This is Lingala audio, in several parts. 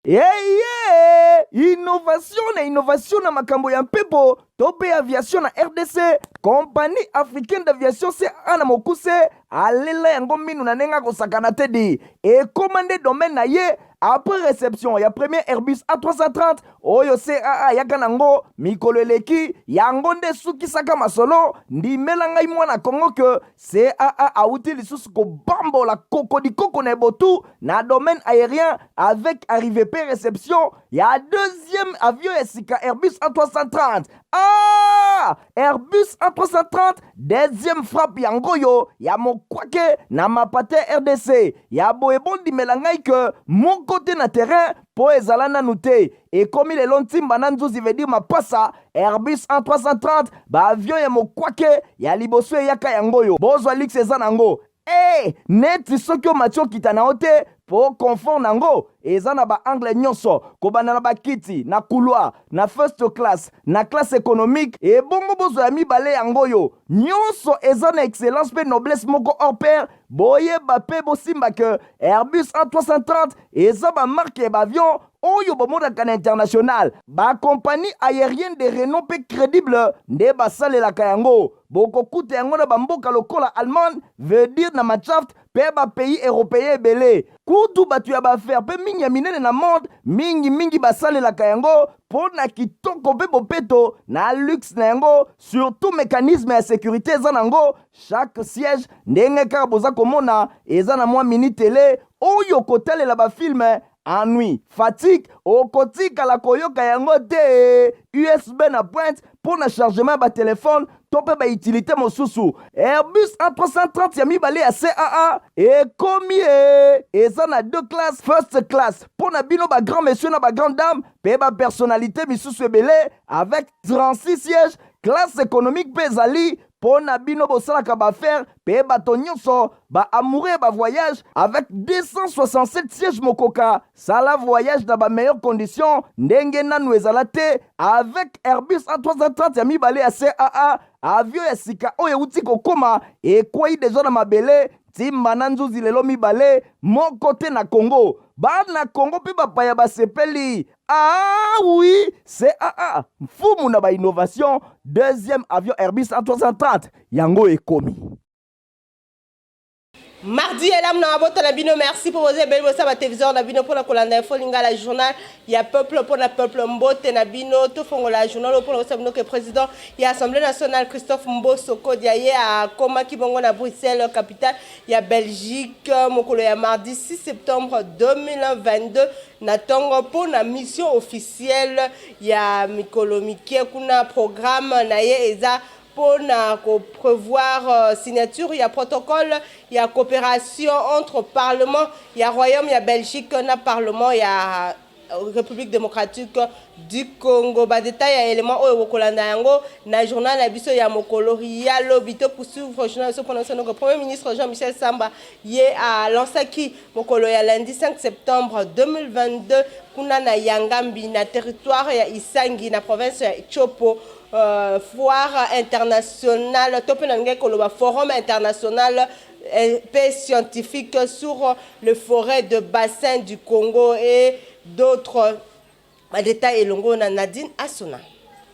Eye! Innovation na innovation na makambo ya mpepo to mpe aviation na rdc, Compagnie africaine d'aviation CAA na mokuse alela yango minu na ndenge akosakana te di. Ekoma nde domaine na ye après reception ya premier Airbus A330 oyo CAA ayaka nango mikolo eleki, yango nde esukisaka masolo. Ndimela ngai mwana Congo que CAA awuti lisusu kobambola kokodikoko na ebotu na domaine aérien avec arrivée pe reception ya deuxième avion ya sika Airbus A330. Ah! Airbus A330 deuxième frappe yango oyo ya mokwake na mapate RDC ya boye, bondimela ngai ke moko te na terrain mpo ezala nanu te. Ekomi lelo ntimba na nzuzi, veut dire mapasa. Airbus A330, baavion ya mokwake ya liboso eyaka yango oyo. Bozwa luxe eza nango e neti soki omati okita na yo te, mpo confort nango eza na baangle nyonso, kobanda na bakiti na couloir, na first class, na classe économique. Ebongo bozwa ya mibale yango oyo, nyonso eza na excellence mpe noblesse moko hors pair. Boyeba mpe bosimba ke Airbus A330 eza bamarque ya baavion oyo bomonaka na international. Bacompagnie aérienne de renom mpe crédible nde basalelaka yango. Bokokuta yango na bamboka lokola Allemagne, veut dire na Mannschaft, mpe bapays européen ebele. Kutu bato ya baaffaire mpe mingi ya minene na monde mingimingi basalelaka yango mpo na kitoko mpe bopeto na luxe na yango, surtout mécanisme ya sécurité eza nango. Chaque siège, ndenge kaka boza komona, eza na mwa mini télé oyo kotalela bafilm. Ennui, fatigue okotikala koyoka yango te. USB na pointe mpo na chargement ya batelefone to mpe bautilité mosusu. Airbus A330 ya mibale ya CAA ekomi e eza na deux classes: first class mpo na bino bagrand monsieur na bagrand dame mpe bapersonnalité misusu ebele avec 36 sièges. Classe économique mpe ezali mpo na bino bosalaka baaffaire mpe bato nyonso baamoureux ya bavoyage avec 267 sièges. Mokoka sala voyage na bameilleures conditions ndenge nanu ezala te avec Airbus A330 ya mibale ya CAA. Avion ya sika oyo euti kokóma, ekwei deja na mabele, ntimba na nzuzi lelo mibale moko te na Congo. Bana Congo mpe bapaya basepeli. Ah oui, CAA mfumu na bainnovation, deuxième avion Airbus A330 yango ekomi. Mardi elamu na mabota na bino. Merci mpo boza ebele bosala batéléviseur na bino mpona kolanda Info Lingala, journal ya peuple mpona peuple. Mbote na bino. Tofongola journal oyo mpona kosala bino ke président ya Assemblée nationale Christophe Mboso Kodia ye akomaki bongo na Bruxelles, capitale ya Belgique, mokolo ya mardi 6 septembre 2022 na ntongo mpona mission officielle ya mikolo mike kuna. Programme na ye eza mpona koprévoir signature ya protocole ya coopération entre parlement ya Royaume ya Belgique na parlement ya République démocratique du Congo. Badetail ya élément oyo bokolanda yango na journal na biso ya mokolo ya lobi. To poursuivre journal biso mpona biso premier ministre Jean-Michel Samba ye alansaki mokolo ya lundi 5 septembre 2022 kuna na Yangambi, na territoire ya Isangi, na province ya Tshopo, foire internationale to mpe na ndenge koloba forum international mpe scientifique sur le forêt de bassin du Congo et d'autres. Badetail elongo na Nadine Asona.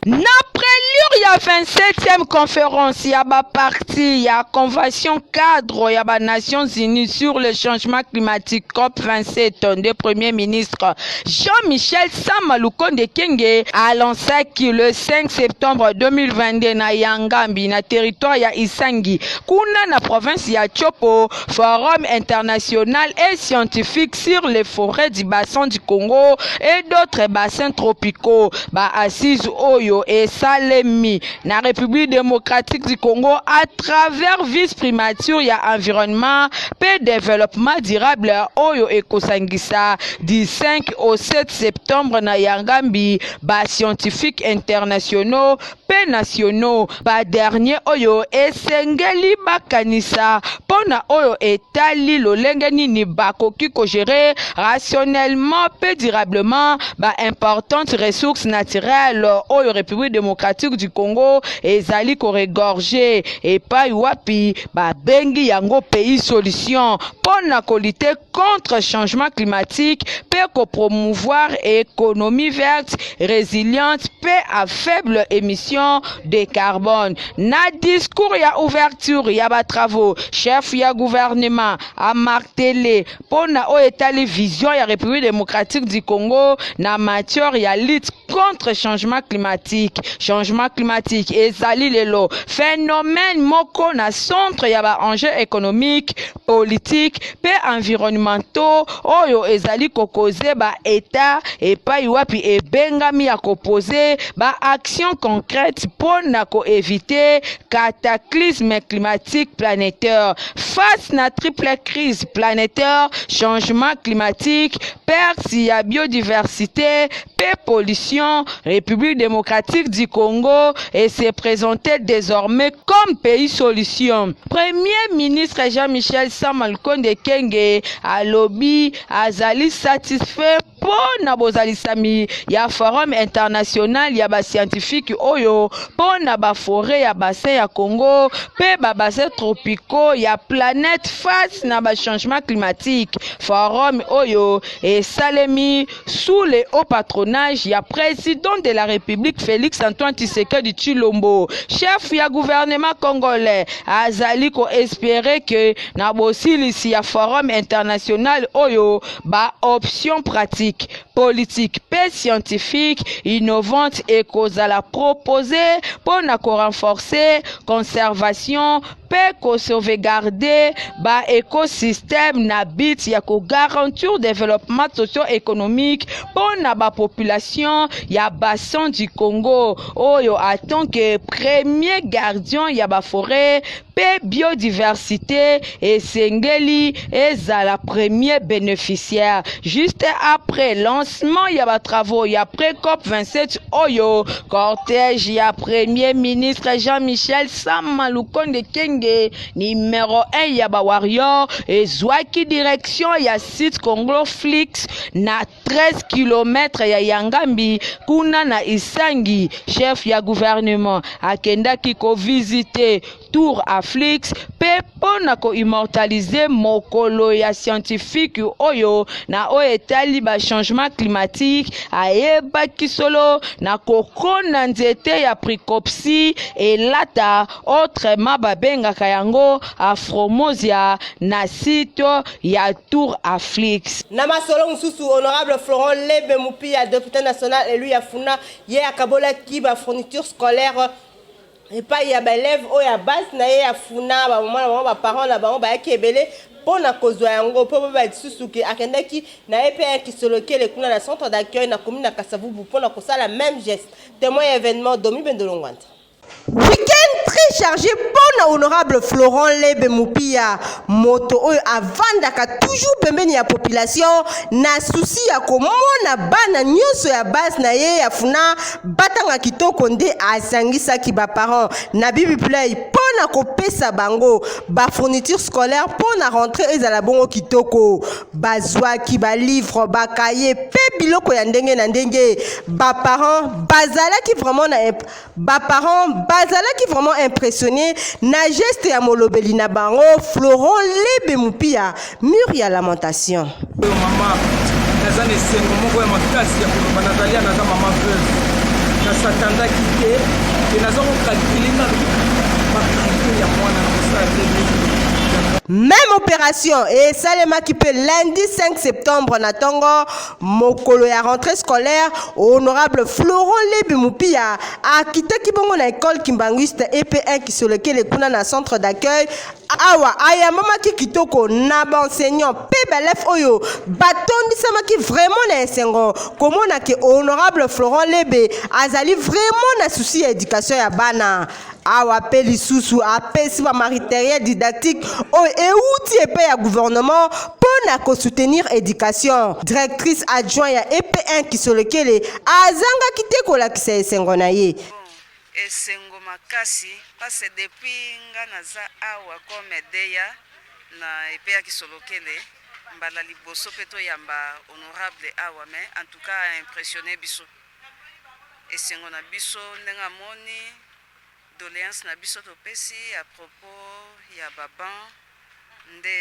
Na prélude ya 27e conférence ya baparti ya convention cadre ya banations unies sur le changement climatique, COP 27, nde premier ministre Jean-Michel Sama Lukonde Kenge alansaki le 5 septembre 2022 na Yangambi, na territoire ya Isangi, kuna na province ya Tshopo, forum international et scientifique sur les forêts du bassin du Congo et d'autres bassins tropicaux. Baassise oyo esalemi na République démocratique du Congo à travers vice primature ya environnement mpe développement durable, oyo ekosangisa du 5 au 7 septembre na Yangambi bascientifique internationaux mpe nationaux. Badernier oyo esengeli bakanisa mpo na oyo etali lolenge nini bakoki kogérer rationnellement mpe durablement baimportantes ressources naturelles oyo République démocratique. démocratique du Congo ezali ko regorger epai wapi babengi yango pays solution mpo na ko lutter contre changement climatique mpe ko promouvoir economie verte, resiliente mpe à faible emission de carbone. Na discours ya ouverture ya ba travaux, chef ya gouvernement a martele mpo na oyo etali vision ya Republique democratique du Congo na matière ya lutte contre changement climatique. Changement climatique ezali lelo phenomène moko na centre ya ba enjeux économiques, politiques mpe environnementaux oyo ezali kokoze ba Etats epai wapi ebengami ya kopoze ba actions concrètes mpo na ko eviter cataclysme climatique planétaire. Face na triple crise planétaire, changement climatique, perte ya biodiversite mpe pollution, République démocratique du Congo e se présenter désormais comme pays solution. Premier ministre Jean-Michel Sama Lukonde Kyenge alobi azali satisfait mpo na bozalisami ya Forum international ya ba scientifiques oyo mpo na ba forets ya bassin ya Congo mpe ba bassins tropicaux ya planète face na ba changements climatiques. Forum oyo esalemi sous le haut patronage ya président de la République Félix Antoine Tshisekedi Tshilombo, chef ya gouvernement congolais, azali ko espérer que na bosilisi ya Forum international oyo ba options pratiques, politiques mpe scientifiques innovantes ekozala proposer mpo na ko renforcer conservation mpe ko sauvegarder ba ecosystèmes na but ya ko garantir développement socio-économique mpo na ba population ya bassin du Congo oyo en tant que premier gardien ya ba forêts mpe biodiversite esengeli ezala premier bénéficiaire. Juste après lancement ya ba travaux ya pré-COP 27 oyo, cortège ya premier ministre Jean-Michel Sama Lukonde Kyenge, numéro 1 ya ba warrior, ezwaki direction ya site Congo Flix na 13 km ya Yangambi kuna na Isangi. Chef ya gouvernement akendaki kovisite Tour Aflix mpe mpo na koimmortaliser mokolo ya scientifique oyo na oyo etali ba changement climatique, ayebaki solo na kokona nzete ya Pricopsi elata, autrement babengaka yango Afromosia, na site ya Tour Aflix. Na masolo mosusu, honorable Florent Lebe Mupia, député national élu ya Funa, ye akabolaki bafourniture scolaire epai ya baélève oyo ya base na ye ya Funa. Bamama na bango, baparent na bango bayaki ebele mpo na kozwa yango. Mpo boyeba lisusu ke akendaki na ye mpe ya Kisolokele kuna na centre d'accueil na commune na Kasavubu mpo na kosala même geste. Témoin ya événement, Domi Bendolongwanda. Week-end très chargé mpo na honorable Florent Lebe Mupia, moto oyo avandaka toujours pembeni ya population na souci ya komona bana nyonso ya base na ye ya Funa batanga kitoko. Nde asangisaki baparent na Bibi Play mpo na kopesa bango bafourniture scolaire mpo na rentrée ezala bongo kitoko. Bazwaki balivre, bakaye mpe biloko ya ndenge na ndenge. Baparent bazalaki vraiment impressionné na geste ya molobeli na bango, Florent Lebe Mupia. Mur ya lamentation. Oyo mama, naza na esengo moko ya makasi ya koloba. Nazali ya naza mama veuve, nasatandaki te ke naza kocalculer nanu baqualité ya mwana na kosala ndenge. Même opération esalemaki mpe lundi 5 septembre na ntongo, mokolo ya rentrée scolaire. Honorable Florent Lebi Mupia akitaki bongo na école kimbanguiste EP1 Kisolokele kuna na centre d'accueil. Awa ayambamaki kitoko na baenseignant mpe baélève oyo batondisamaki vraiment na esengo komona ke honorable Florent Lebe azali vraiment na souci ya éducation ya bana. Awa mpe lisusu apesi bamatériel didactique oyo euti epai ya gouvernement mpo na kosoutenir éducation. Directrice adjoint ya EP1 Kisolokele azangaki te kolakisa esengo na ye. Esengo makasi, parce depuis nga naza awa comme DEA na epe ya Kisolokele, mbala liboso mpe toyamba honorable awa. Mais en tout cas, impressionné biso. Esengo na biso ndenge amoni doleance na biso topesi à propos ya ba bancs nde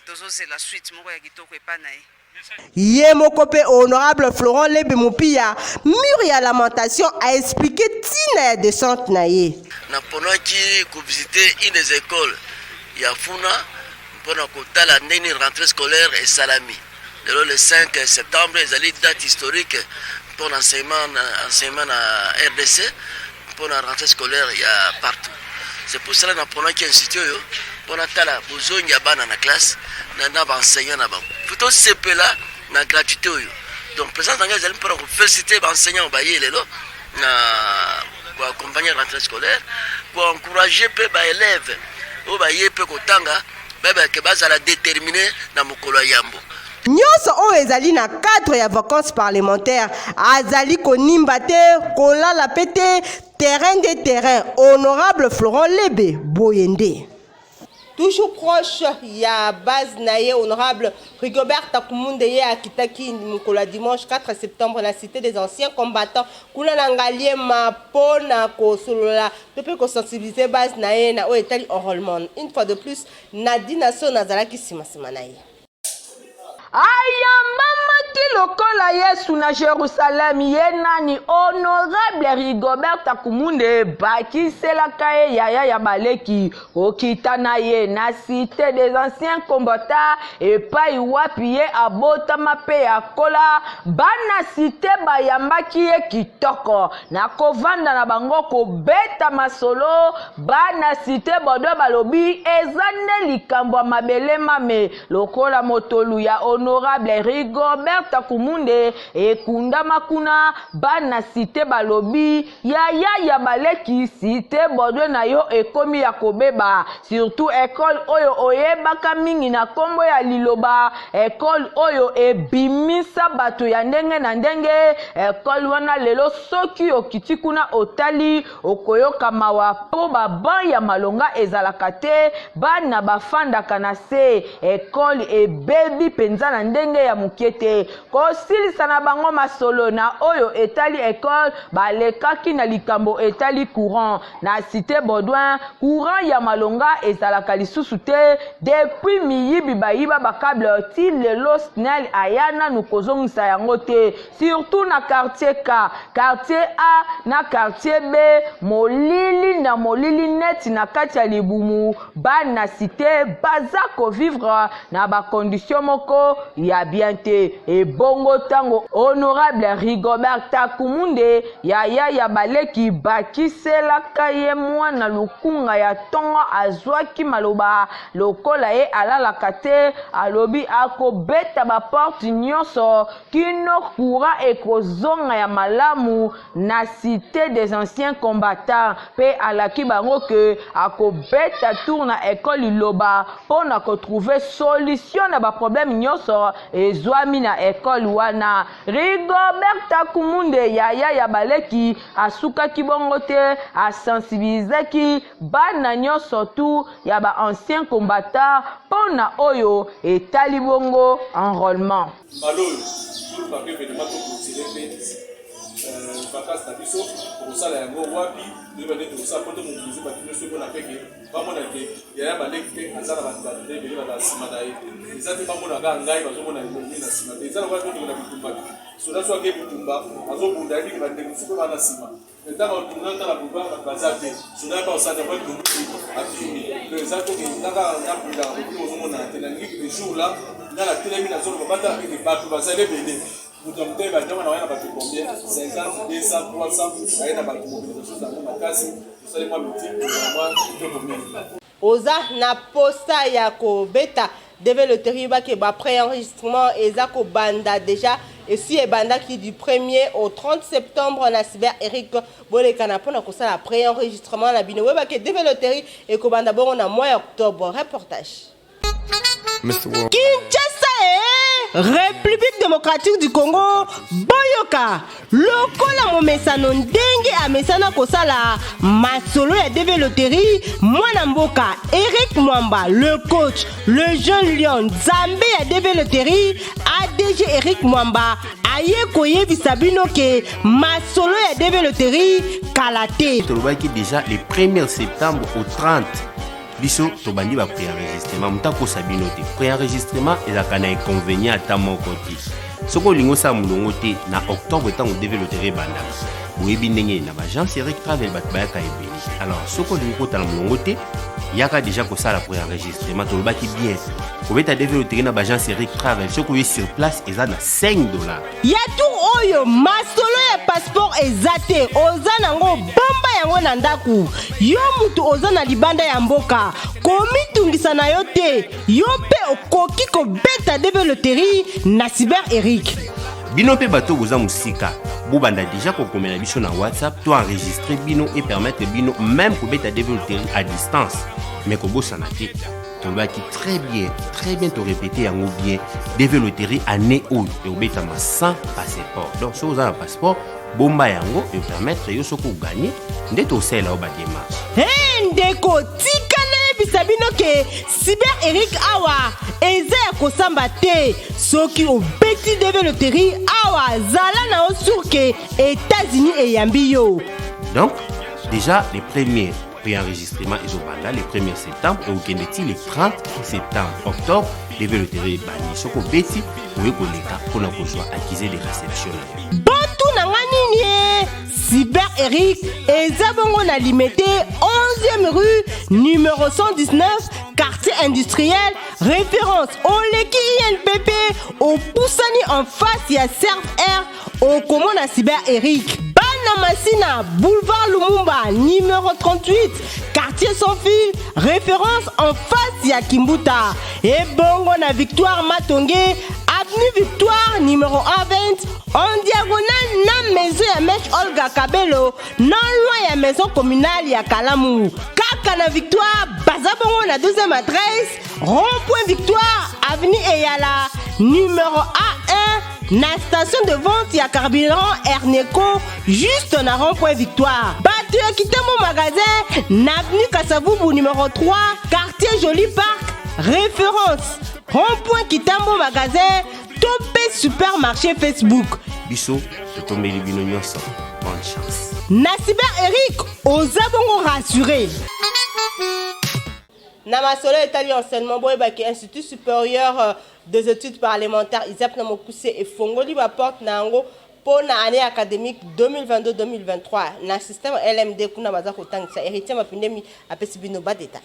tozozela suite moko ya kitoko epa na ye. Ye moko mpe honorable Florent Lebe Mupiya, mur ya lamentation, a expliquer ntina ya descente na ye. Naponaki ko visiter une des ecoles ya Funa mpo na kotala ndenge nini rentree scolaire esalami. Lelo le 5 septembre ezali date historique mpo na enseignement, enseignement na RDC mpo na rentree scolaire ya partout. C'est pour cela naponaki institut oyo mpo natala bozongi ya bana na classe na, na ba enseignants na bango. Faut tosepela na gratuité oyo. Donc présence na ngai ezali mpo na koféliciter ba enseignants baye lelo na koaccompagner rentrée scolaire, koencourager mpe ba élèves oyo baye mpe kotanga bayeba ke bazala détermine na mokolo ya yambo. Nyonso oyo ezali na cadre ya vacances parlementaires. Azali konimba te, kolala pe te, terrain nde terrain. Honorable Florent Lebe, boye nde. Toujours proche ya base na ye, honorable Rigobert Takumunde ye akitaki mokolo ya dimanche 4 septembre na cite des anciens combattants kuna na Ngaliema mpo na kosolola to mpe ko sensibiliser base na ye na oyo etali enrolement. Une fois de plus, Nadine Asson azalaki sima sima na ye. Ayambamaki lokola Yesu na Jerusalem, ye nani? Honorable Rigobert Akumunde bakiselaka ye yaya ya baleki kokita na ye na cite des anciens combattants epai wapi ye abotama mpe akola. Bana cite bayambaki ye kitoko na kovanda na bango kobeta masolo. Bana cite Baudouin balobi eza nde likambo ya mabele mame. Lokola motolu ya honorable Rigobert Takumunde ekundama kuna, bana cite balobi yaya ya baleki cite Baudouin na yo ekomi ya kobeba, surtout ecole oyo oyebaka mingi na kombo ya liloba, ecole oyo ebimisa bato ya ndenge na ndenge, ecole wana lelo soki okiti kuna otali Okoyoka mawa po ba banc ya malonga ezalaka te, bana bafandaka na se, ecole ebebi penza na ndenge ya mukie te. Kosilisa na bango masolo na oyo etali ecole, balekaki na likambo etali courant. Na cite Baudouin, courant ya malonga ezalaka lisusu te depuis miyibi bayiba ba cable ti lelo SNEL aya nanu kozongisa yango te. Surtout na quartier K, quartier A na quartier B, molili na molili neti na kati ya libumu, bana cite baza ko vivre na ba conditions moko ya bien te. Ebongo tango honorable Rigobert Takumunde, yaya ya baleki bakiselaka ye mwana lukunga ya tongo azwaki maloba lokola ye alalaka te, alobi akobeta ba porte nyonso kino courant ekozonga ya malamu na cite des anciens combattants pe alaki bango que akobeta tour na ecole liloba po na ko trouver solution na ba problème nyoso ezwami na ecole wana. Rigobert Takumunde yaya ya baleki asukaki bongo te, a sensibilisaki bana nyoso tout ya ba anciens combattants po na oyo etali bongo enrolement. Mbala oyo toluka mpe evenema to clotire mpe euh, vacances na biso tokosala yango wapi toyeba nde tokosala mpo tomobilize bato nyonso mpona mpe ke bamona ke yaya baleki mpe aza na bato bato ebele bazala nsima na ye eza te bamona kaka ngai bazomona elongi na nsima te eza lokola tokende na bitumba soda so ake bitumba azobunda yebi ke bandeko mosusu mpe bana nsima Ntango tuna tala boba bato baza te soda ba osala ba tunduki akimi donc eza te ke nga kaka nga bundaka bobi ozomonana te nalingi ke jour là nga natelemi nazoloba batala mpe ke bato bazali ebele moto ya motema bandama na baye na bato combien 50 200 300 baye na bato mobilisation ezango makasi tosali mwa meeting mwa kitoko mingi. Oza na posa ya kobeta DV Loterie yeba ke ba pre-enregistrement eza kobanda dejà esi ebandaki du premier au 30 septembre na cyber Eric bolekana pona kosala pre-enregistrement na bino boyeba ke DV Loterie ekobanda bongo na mois ya octobre reportage. Kinshasa ee Republique democratique du Congo boyoka lokola momesano ndenge amesana kosala masolo ya DV Loterie mwana mboka Eric Mwamba le coach le jeune lion nzambe ya DV Loterie ADG Eric Mwamba. Aye koyebisa bino ke masolo ya DV Loterie kala te. Tolobaki déjà le 1er septembre au 30 biso tobandi ba préenregistrement. Moto akosa bino te, préenregistrement ezalaka na inconvénient ata moko te. Soki olingi osala molongo te na octobre, ntango DV Loterie ebandaka, boyebi ndenge na baagence Eric Travel bato bayaka ebele. Alors soki olingi kotala molongo te, yaka déjà kosala préenregistrement. Tolobaki bien, kobeta DV Loterie na baagence Eric Travel, soki oye sur place, eza na 5 $. Ya tour oyo, masolo ya passeport eza te. Oza nango, bomba yango na ndako. Yo mutu oza na libanda ya mboka, komitungisa na yo te. Yo mpe okoki kobeta DV Loterie na Cyber Eric. Bino mpe bato boza mosika, bobanda déjà kokomela biso na WhatsApp to enregistrer bino et permettre bino même kobeta DV Loterie à distance. Mais kobosana te, tolobaki très bien, très bien, torépété yango bien: DV Loterie année oyo ekobetama sans passeport. Donc soki oza na passeport, bomba yango, epermettre yo soki ogagner nde tosalela yo badémarche. He ndeko, tika nayebisa bino ke Cyber Eric awa eza ya kosamba te. Soki obeti DV Loterie awa, zala na yo sûr ke États-Unis eyambi yo. Donc déjà les premiers préenregistrement ezobanda le 1er septembre, ekokende ti le 30 septembre. Octobre, DV Loterie ebandi. Soki obeti, oye koleka mpona kozwa accusé de réception na yo. Botuna nga nini ye? Cyber Eric eza bongo na Limete, 11e rue, numéro 119, quartier industriel. Référence, oleki INPP, opusani en face ya Serve Air, okomona Cyber Eric. Bana Masina, boulevard Lumumba, numéro 38, quartier Sans Fil. Référence, en face ya Kimbuta. Ebongo na Victoire Matonge, avenue Victoire, numéro 120, en diagonale na maison ya Mèche Olga Kabelo, non loin ya maison communale ya Kalamu. Kaka na Victoire, baza bongo na deuxième adresse, rond-point Victoire, avenue Eyala, numéro A1, na station de vente ya carburant Erneco, juste na rond-point Victoire. Bato ya Kitambo magasin, na avenue Kasavubu, numéro 3, quartier Joli Parc. Référence, rond-point Kitambo magasin to mpe supermarché Facebook. Biso totombeli bino nyonso bonne chance. Na Cyber Eric, oza bongo rassuré. Na masolo etali enseignement, boyebaki Institut supérieur des études parlementaires, ISEP na mokuse, efongoli baporte na yango mpo na année académique 2022-2023 na système LMD. Kuna baza kotangisa. Héritier Mapindemi apesi bino badétail.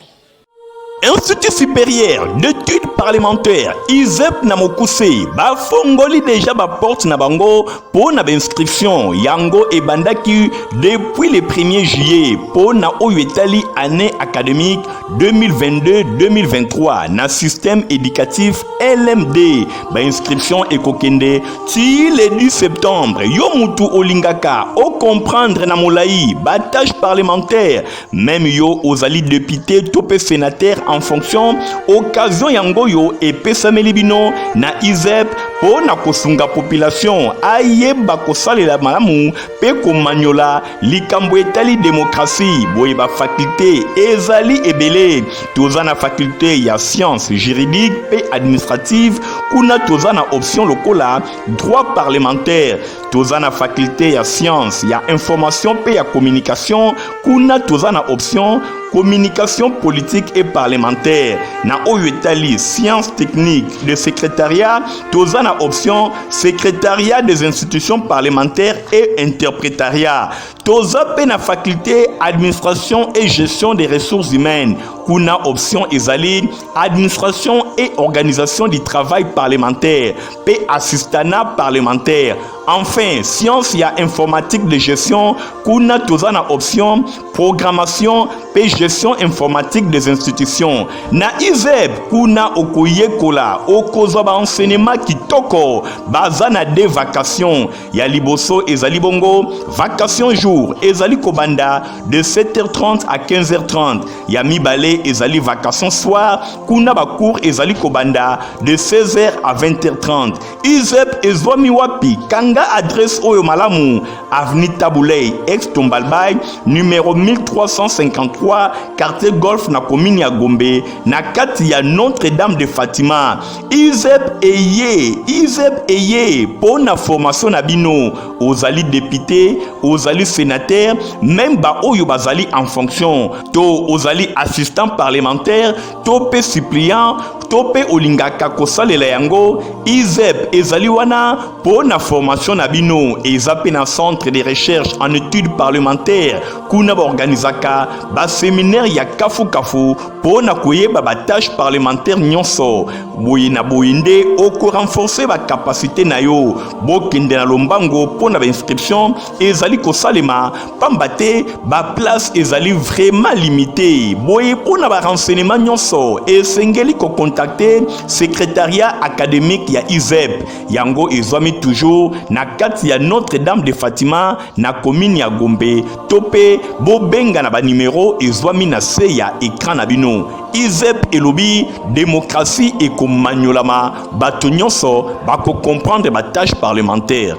Institut supérieur d'études parlementaires, ISEP na mokuse, bafongoli déjà baporte na bango mpo na bainscription. Yango ebandaki depuis le 1er juillet mpo na oyo etali année académique 2022-2023 na système éducatif LMD. Bainscription ekokende ti le 10 septembre. Yo mutu olingaka ocomprendre na molai batâche parlementaire, même yo ozali député to mpe sénateur en fonction, occasion yango oyo epesameli bino na ISEP mpo na kosunga population ayeba kosalela malamu mpe komanyola likambo etali demokrasi. Boye bafakulté ezali ebele. Toza na faculté ya science juridique mpe administrative, kuna toza na option lokola droit parlementaire. Toza na faculté ya science ya information mpe ya communication, kuna toza na option communication politique et parlementaire. Na oyo etali science technique de secrétariat, toza na option secrétariat des institutions parlementaires et interprétariat. Toza mpe na faculté administration et gestion des ressources humaines, kuna option ezali administration et organisation du travail parlementaire mpe assistanat parlementaire. Enfin, science ya informatique de gestion, kuna toza na option programmation mpe gestion informatique des institutions. Na ISEP kuna okoyekola, okozwa baenseignement kitoko. Baza na deux vacations. Ya liboso ezali bongo vacation jour. Bacours ezali kobanda de 7h30 à 15h30. Ya mibale ezali vacation soir, kuna bacours ezali kobanda de 16h à 20h30. ISEP ezwami wapi? Kanga adresse oyo malamu, avenue Tabuley, ex Tombalbay, numéro 1353, quartier Golf na commune ya Gombe, na kati ya Notre-Dame de Fatima. ISEP eye, ISEP eye mpo na formation na bino. Ozali député, ozali sénateur, même ba oyo bazali en fonction, to ozali assistant parlementaire, to mpe suppliant, to mpe olingaka kosalela yango, ISEP ezali wana mpo na formation na bino. Eza mpe na centre de recherche en études parlementaires, kuna baorganizaka baseminaire ya kafukafu mpo na koyeba batâche parlementaire nyonso. Boye na boye nde okorenforce bacapacité na yo. Bokende na lombango mpo na bainscription ezali kosalema, pamba te baplace ezali vraiment limité. Boye mpo na barenseignement nyonso, esengeli kocontacte secrétariat académique ya ISEP. Yango ezwami toujours na kati ya Notre-Dame de Fatima na commune ya Gombe, to mpe bobenga na banimero ezwami na se ya écran na bino. ISEP elobi démocratie ekomanyolama, bato nyonso bakokomprendre batâche parlementaire.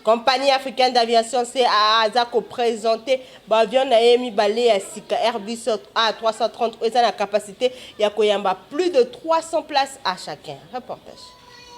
Compagnie africaine d'aviation CAA aza koprésente baavion na ye mibale ya sika Airbus A330 oyo eza na capacité ya koyamba plus de 300 places à chacun. Reportage.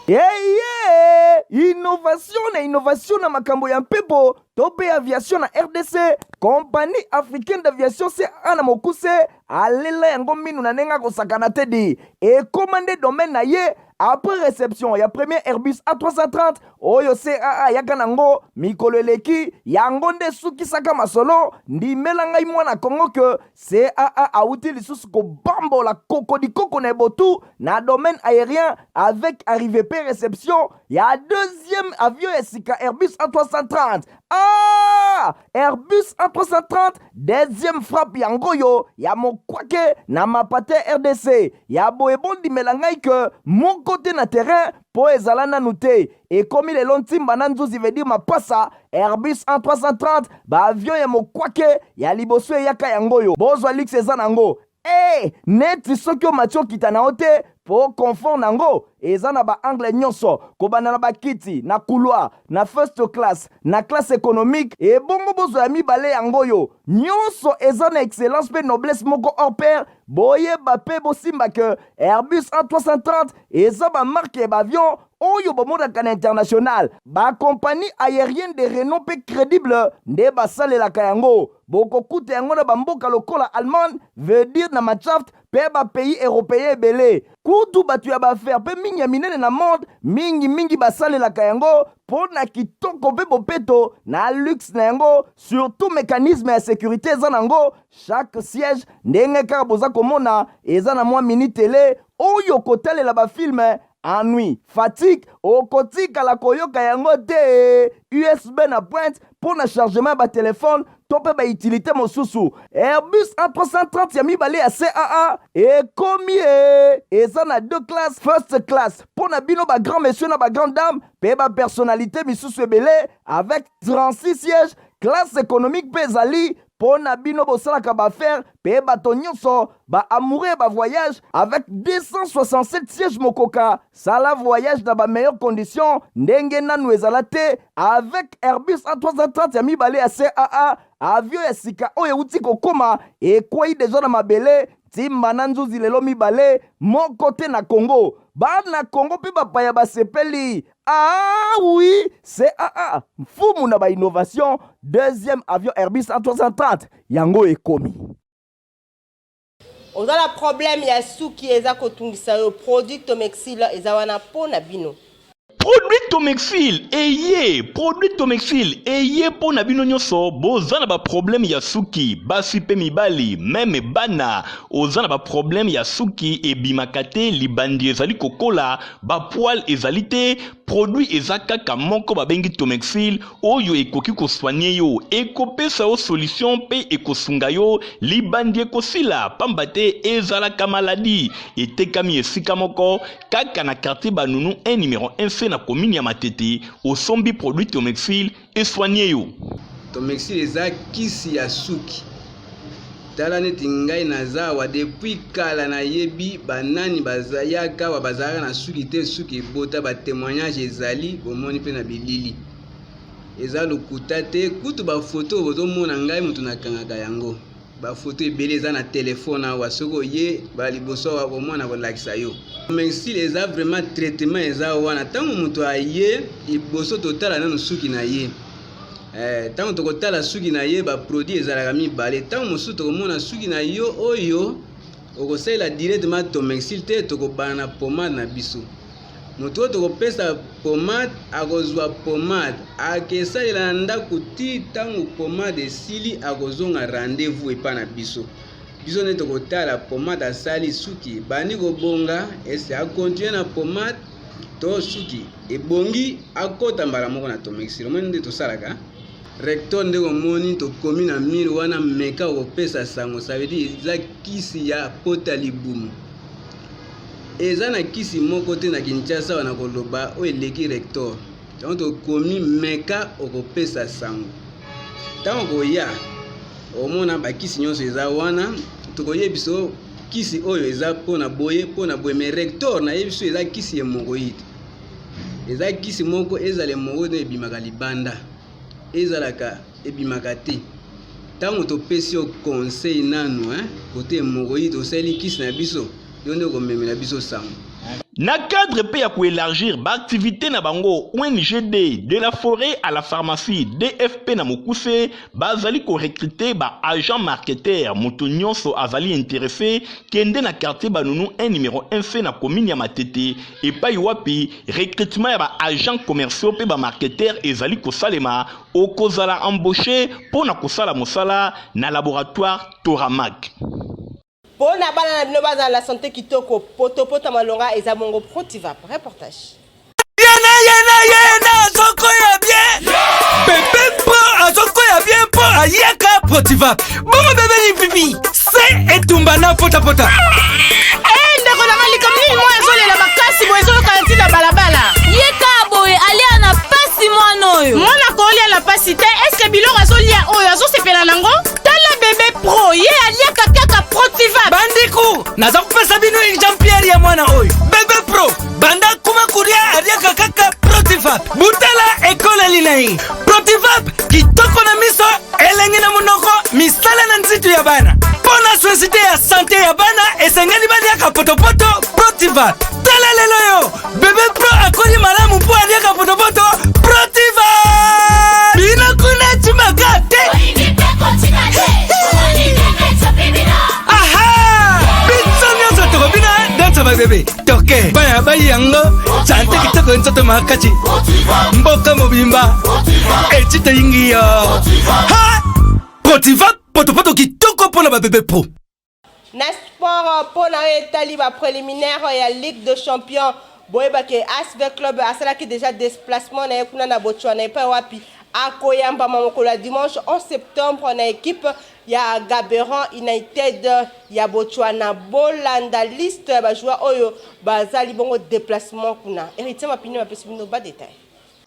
Eye innovation na innovation na makambo ya mpepo to mpe aviation na RDC, Compagnie africaine d'aviation CAA na mokuse alela yango minu na ndenge akosakana te di ekóma nde domaine na ye. Après réception ya premier Airbus A330 oyo CAA ayaka nango mikolo eleki, yango nde esukisaka masolo. Ndimela ngai mwana Kongo ke CAA awuti lisusu kobambola kokodikoko na ebotu na domaine aérien avec arrivée pe réception ya deuxième avion ya sika Airbus A330. Ah, Airbus A330 deuxième frappe yango oyo ya mokwake na mapate RDC. Ya boye, bondimela ngai ke moko te na terrain mpo ezala nanu te. Ekomi lelo ntimba na nzuzi, veut dire mapasa. Airbus A330, baavion ya mokwake ya liboso eyaka yango oyo. Bozwa luxe eza nango e neti soki omati okita na yo te, mpo confort nango eza na baangle nyonso, kobanda na bakiti na couloir, na first class, na classe économique. Ebongo bozwa ya mibale yango oyo, nyonso eza na excellence mpe noblesse moko hors pair. Boyeba mpe bosimba ke Airbus A330 eza bamarque ya baavion oyo bomonaka na international. Bakompagnie aérienne de renom mpe crédible nde basalelaka yango. Bokokuta yango na bamboka lokola Allemagne, veut dire na Mannschaft, mpe bapays européen ebele. Kutu bato ya baaffaire mpe mingi ya minene na monde mingimingi basalelaka yango mpo na kitoko mpe bopeto na luxe na yango. Surtout mécanisme ya sécurité eza nango, chaque siège, ndenge kaka boza komona, eza na mwa mini télé oyo kotalela bafilme. Ennui, fatigue okotikala koyoka yango te. USB na pointe mpo na chargement ya batelefone to mpe bautilité mosusu. Airbus A330 ya mibale ya CAA ekomi e eza na deux classes: first class mpo na bino bagrand monsieur na bagrand dame mpe bapersonnalité misusu ebele avec 36 sièges. Classe économique mpe ezali mpo na bino bosalaka baaffaire mpe bato nyonso baamoureux ya bavoyage avec 267 sièges. Mokoka sala voyage na bameilleure condition ndenge nanu ezala te avec Airbus A330 ya mibale ya CAA. Avion ya sika oyo euti kokóma, ekwei deja na mabele ntimba na nzuzi lelo mibale moko te na Kongo. Bana Kongo mpe bapaya basepeli. Ah oui, CAA mfumu na bainnovation. Deuxième avion Airbus A330 yango ekomi. Oza na problème ya suki eza kotungisa yo, produit Tomexil eza wana mpo na bino. Produit Tomexil eye, produit Tomexil eye mpo na bino nyonso boza na baproblème ya suki, basi mpe mibali, même bana. Oza na baproblème ya suki ebimaka te, libandi ezali kokola, bapoils ezali te, produit eza kaka moko babengi Tomexil oyo ekoki kosoigner yo, ekopesa yo solution mpe ekosunga yo, libandi ekosila, pamba te ezalaka maladi. Etekami esika moko kaka na quartier Banunu 1 numéro 1 c. na commune ya Matete, osombi produit Tomexil e soigner yo. Tomexil eza kisi ya suki. Tala neti ngai naza awa depuis kala nayebi ba nani bazayaka awa bazalaka na suki te suki ebota ba temoignage ezali bomoni pe na bilili eza lokuta te kutu ba photo bozomona ngai mutu nakangaka yango Ba photo ebele eza na telephone awa soki oye ba liboso awa okomona kolakisa yo. Mexil eza vraiment traitement eza wana ntango moto aye liboso totala nanu suki na ye ntango eh, tokotala suki na ye ba produit ezalaka mibale ntango mosusu tokomona suki na yo oyo okosalela directement tomexil te tokobana na pomade na biso Moto oyo tokopesa pomade akozwa pomade akesalela na ndako ti ntango pomade esili akozonga rendez-vous epa na biso. Biso nde tokotala pomade asali suki ebandi kobonga ese akontinue na pomade to suki ebongi akota mbala moko na tomexil. Omoni nde tosalaka rector nde omoni tokomi na mur wana meka okopesa sango ça veut dire eza kisi ya pota libumu. Eza na kisi moko te na Kinshasa wana koloba oyo eleki rector. Tango tokomi meka okopesa sango. Tango okoya omona bakisi nyonso eza wana tokoyebisa yo kisi oyo eza mpo na boye mpo na boye mais rector nayebisi yo eza kisi hemorroïde. Eza kisi moko ezala hemorroïde ebimaka libanda. Ezalaka ebimaka te. Tango topesi yo conseil nanu hein, kote hemorroïde osali kisi na biso, yo nde okomemela biso sango. Na cadre mpe ya ko elargir ba activites na bango, ong De la foret à la pharmacie, DFP na mokuse, bazali ko recruter ba agents marketeurs. Moto nionso azali interesse, kende na quartier Banunu 1 numero 1C na commune ya Matete, epayi wapi recrutement ya ba agents commerciaux mpe ba marketeurs ezali kosalema. Okozala embauche mpo na kosala mosala na laboratoire Toramac. Po na bana na bino bazala na sante kitoko, poto-poto ya malonga eza bongo Protivap. Reportage. Yena yena yena azokoya bien bebe mpo azokoya bien mpo ayaka protivap bongo bebe lipipi se etumba na potapota eh, ndeko nanga likambo nini mwana azolela makasi boye ezoyoka ntina balabala ye kaka boye alia na pasi mwana oyo mwana kolia na pasi te eske biloko azolia oyo azosepela nango tala bebe pro ye aliaka kaka protiva bandeko naza kopesa bino exemplaire ya mwana oyo bebe pro banda kuma kolia aliaka kaka protivap butala ekoleli na ye protivap kitoko na miso elengi na monoko misala na nzitu ya bana mpo na societe ya sante ya bana esengeli baliaka potopoto protivap tala lelo yo bebe pro akoli malamu mpo aliaka potopoto protiva bino kuna cimaka te aha biso nyonso tokobina dansa babebe toke bana bayi yango sante kitoko nzoto makasi mboka mobimba eti toyingi yo ha protiva potopoto kitoko mpo na babebe pro Na sport, mpo na oyo etali ba preliminaires ya Ligue de champions, boyeba ke ASV Club asalaki dejà desplacement na ye kuna na Botswana epai wapi akoyambama mokolo ya dimanche 11 septembre na equipe ya Gaborone United ya Botswana. Bolanda liste ya ba joueurs oyo bazali bongo deplacement kuna. Heritier Mapinyo apesi bino ba details.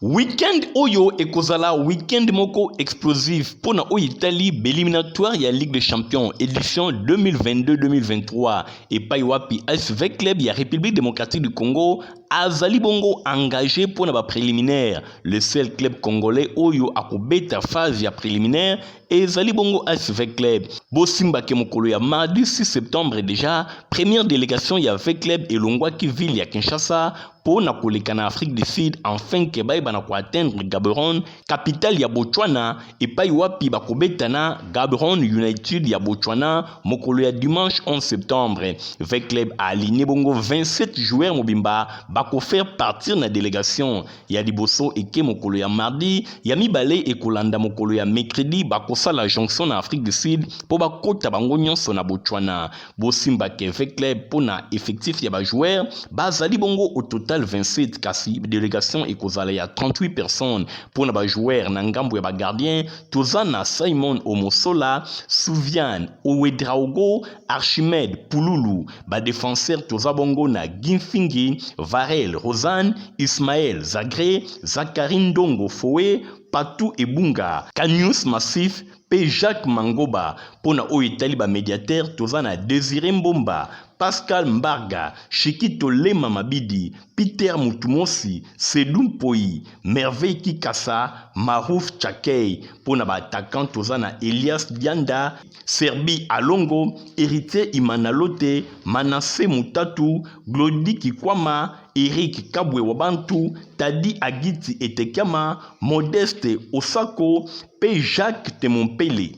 Week-end oyo ekozala week-end moko explosif mpo na oyo etali b'eliminatoire ya Ligue des Champions edition 2022-2023 epai wapi ASV Club ya République démocratique du Congo azali bongo engagé mpo na ba préliminaires. Le seul club congolais oyo akobeta phase ya préliminaire ezali bongo AS V Club. Bosimba ke mokolo ya mardi 6 septembre deja première délégation ya V Club elongwaki ville ya Kinshasa mpo na koleka na Afrique du Sud enfin ke bayeba na koatteindre Gaborone, capitale ya Botswana, epai wapi bakobeta na Gaborone United ya Botswana mokolo ya dimanche 11 septembre. V Club a aligné bongo 27 joueurs mobimba bako faire partir na délégation ya liboso eke mokolo ya mardi, ya mibale ekolanda mokolo ya mercredi bakosala jonction na Afrique du Sud mpo bakota bango nyonso na Botswana. Bosimba ke V-Club mpo na effectif ya ba joueurs bazali bongo au total 27 kasi delegation ekozala ya 38 personnes. Mpo na ba joueurs na ngambo ya ba gardiens toza na Simon Omosola, Souviane Ouedraogo, Archimède Pululu. Ba defenseurs toza bongo na Guy Mfingi, Varese. Farel Rosanne, Ismaël Zagre, Zacharie Ndongo Foe, Patou Ebunga, Kanius Massif mpe Jacques Mangoba. Mpo na oyo etali ba mediateurs, toza na Desire Mbomba, Pascal Mbarga, Shikito Lema Mabidi, Peter Mutumosi, Sedou Mpoyi, Merveille Kikasa, Marouf Chakey. Mpo na ba attaquants, toza na Elias Dianda, Serbi Alongo, Heritier Imanalote, Manasse Mutatu, Glody Kikwama, Eric Kabwe Wabantu, Tadi Agiti Etekiama, Modeste Osako mpe Jacques Temompele.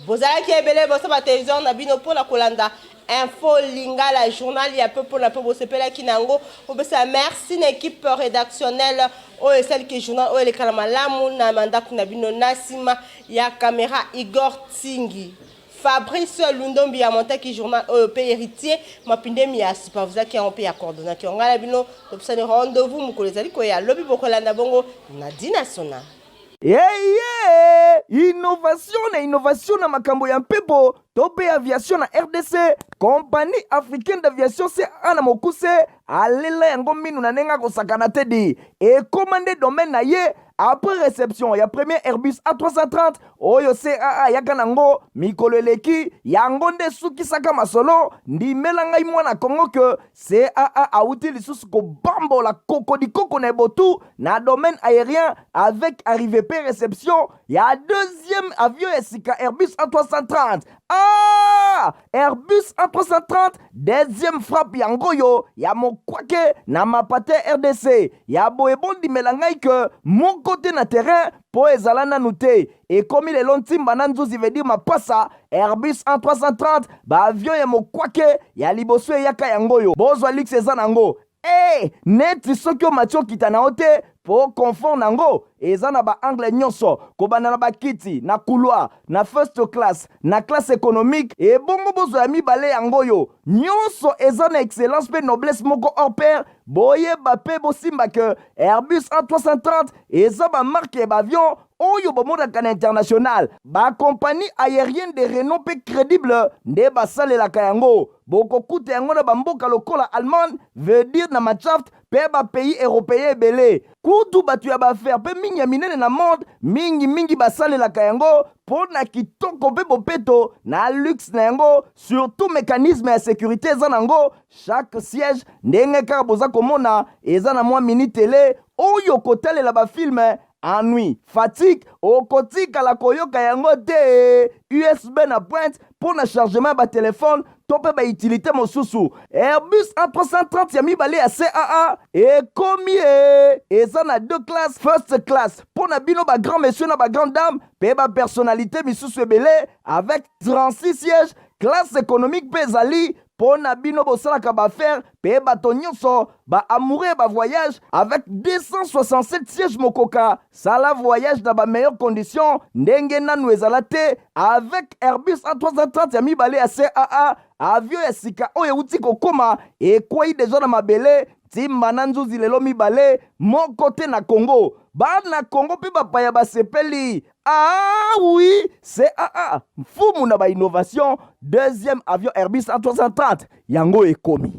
Bozalaki ebele boso ba television na bino pona kolanda info lingala journal ya peu pona peu bosepelaki na yango. Bopesa merci na equipe redactionnelle oyo esali ke journal oyo eleka na malamu na mandako na bino. Na sima ya camera Igor Tsingi, Fabrice Lundombi amontaki journal oyo pe Heritier Mapindemi ya supervisaki yango pe ya coordonnaki yango. Ngai na bino topesani rendez-vous mokolo ezali koya lobi bokolanda bongo na Dinational. Eye! Innovation na innovation na makambo ya mpepo to mpe aviation na rdc, Compagnie africaine d'aviation CAA na mokuse alela yango minu na ndenge akosakana te di ekoma nde domaine na ye après reception ya premier Airbus A330 oyo CAA ayaka nango mikolo eleki, yango nde esukisaka masolo. Ndimela ngai mwana Congo que CAA awuti lisusu kobambola kokodikoko na ebotu na domaine aérien avec arrivée pe reception ya deuxième avion ya sika Airbus A330. Ah! Airbus A330 deuxième frappe yango oyo ya mokwake na mapate RDC ya boye, bondimela ngai que moko te na terrain po ezala nanu te ekomi lelo ntimba na nzuzi veut dire mapasa Airbus A330 ba avion ya mokwake ya liboso eyaka yango oyo bozwa luxe eza nango eh neti soki omati okita na yo te po confort nango eza na ba angle nyonso kobanda na bakiti na couloir na first class na classe économique ebongo bozwa ya mibale yango oyo nyonso eza na excellence pe noblesse moko hors pair. Boyeba pe bosimba que Airbus A330 eza ba marque ya ba avion oyo bomonaka na international. Ba compagnie aerienne de renom pe credible nde basalelaka yango. Bokokuta yango na ba mboka lokola Allemagne, veut dire na Mannschaft pe ba pays europeen ebele. Kutu batu ya ba affaires pe mingi ya minene na monde mingi mingi basalelaka yango po na kitoko pe bopeto na luxe na yango, surtout mecanisme ya securite eza nango. Chaque siège ndenge kaka boza komona eza na mwa mini tele oyo kotalela ba film ennui fatigue okotikala koyoka yango te. USB na pointe mpo na chargement ya ba telephone to mpe ba utilité mosusu. Airbus A330 ya mibale ya CAA ekomi e eza na deux classes, first class mpo na bino ba grand monsieur na ba grande dame mpe ba personnalité misusu ebele avec 36 sièges. Classe économique mpe ezali mpo na bino bosalaka ba affaires mpe bato nyonso ba amoureux ya ba voyage avec 267 sièges mokoka sala voyage na ba meilleures conditions ndenge nanu ezala te avec Airbus A330 ya mibale ya CAA avion ya sika oyo euti kokoma ekwei deja na mabele ntimba na nzuzi lelo mibale moko te na Congo. Bana Congo mpe bapaya basepeli. Ah oui, CAA, mfumu na ba innovation, deuxième avion Airbus A330 yango ekomi.